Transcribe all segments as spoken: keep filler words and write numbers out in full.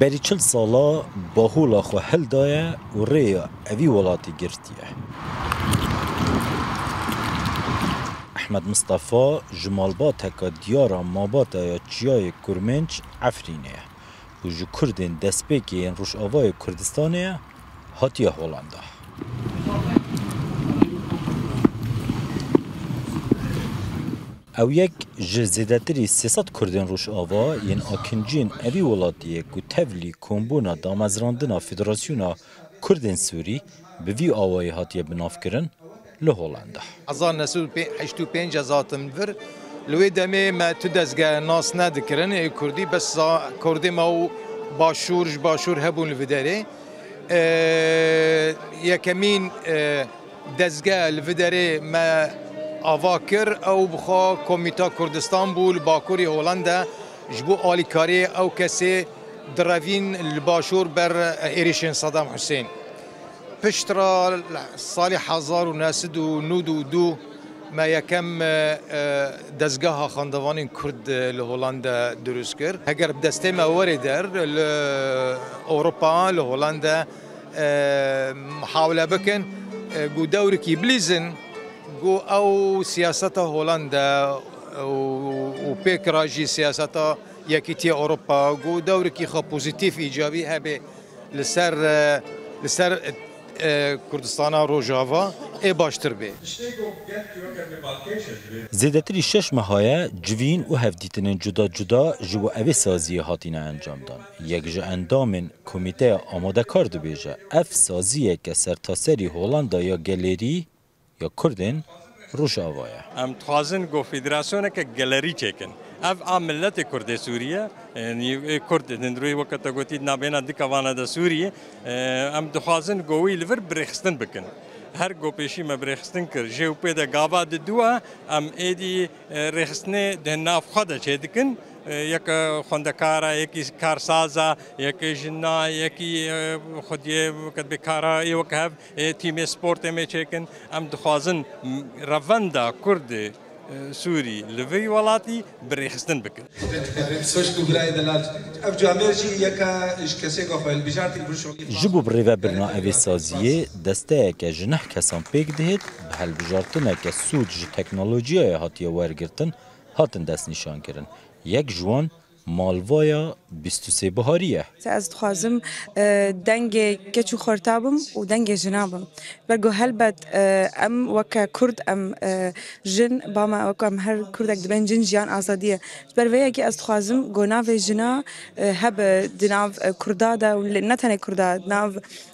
Berî çil sala bahola xwe hildaye û rêya evî welatî girtiye. Ehmed Mistefa ji malbateka diyara mabata ya Çiyayê Kurmênc Efrînê ye û ji Kurdên destpêkê yên Rojavayê Kurdistanê ye, hatiye Holanda. Ew yek ji zêdetirî sê sed Kurdên Rojava yên akinciyên evî welatiyê ku tevlî kombûna damezrandina Federasyona Kurdên Sûrî bi vî awayî hatiye binavkirin, li Holanda. Hezar neh sed û heştê û pênc ez hatim vir. Li wê demê me tu dezge nas nedikirin ê kurdî, bes za-, kurdê me û başûr ji başûr hebûn li vê derê. E, yekemîn, e, dezge li vê derê me ava kir, ew bi xwe Komîta Kurdistan bû li Bakurê Holanda, ji bo alîkariyê ew kesê direvîn li başûr ber êrişên Saddam Hussein. Piştre salê hezar û neh sed û nod û du me yekem, e, e, dezgeha xwendevanên Kurd, e, li Holanda dirust kir. Heger bi destê me were der, li Ewropa, li Holanda, e, muhawele bikin, e, ku dewrikî bilîzin, ku ew siyaseta Holanda û, û pêkira jî siyaseta Yekîtiya Ewropa, ku dewrikî xwe pozîtîf, îcabî hebe li ser, e, li ser, e, Kurdistana Rojava ê baştir bê. Zêdetirî şeş meha ye civîn û hevdîtinên cuda cuda ji bo evê saziyê hatine encamdan. Yek ji endamên komîteya amadekar dibêje, ev saziyeke sertaserî Holanda ya gelêrî ya Kurdên Rojava ye. Em dixwazin ku federasyoneke gelerî çêkin. Ev a miletê Kurdê Sûrî ye. Yanî, ê Kurd, hindurê weke te gotî, di navbêna dikevana de Sûrî, e, em dixwazin ku wî li vir birêxistin bikin. Her ku pêşî me birêxistin kir, jê û pê de gava diduwa, em êdî, e, rêxistinê di nav xwe de çêdikin. E, yek xwendekar e, yekî karsaz e, yekî jina, yekî, e, xwediyê weke dibê kara, ê weke hev, ê tîmê sportê me çêkin. Em dixwazin revenda Kurdê, e, Sûrî li vî welatî birêxistin bikin. Soşku birayê delal. Ev camêr jî yeka ji kesê xwe hilbijartî bir şolî. Ji bo birêvebirina evê saziyê, desteyeke ji neh kesan pêk dihêt, bi hilbijartineke sûd ji teknolojiyayê hatiye wergirtin, hatin destnîşankirin. Yek ji wan Malvaya bîst û sê Biharî ye. Ez dixwazim, e, dengê keç û xorta bim û dengê jina bim. Ber ku helbet, e, em weke Kurd, em, e, jin, ba me weke em her Kurdek dibên jin, jiyan azadî ye. Ji ber vê yekê ez dixwazim ku navê jina, e, hebe di nav, e, Kurda de û lê ne tenê Kurda, di nav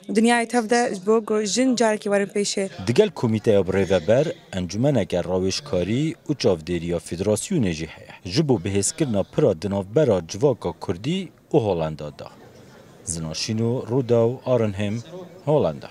dinyayê tev de ji bo ku jin carekê werin pêşê. Digel komîteya birêveber, encûmeneke rawêjkarî û çavdêriya federasyonê jî heye. Ji bo bihêzkirina pira di navbera civaka kurdî û Holanda de. Zina Şîno, Rûdaw, Arnhem, Holanda.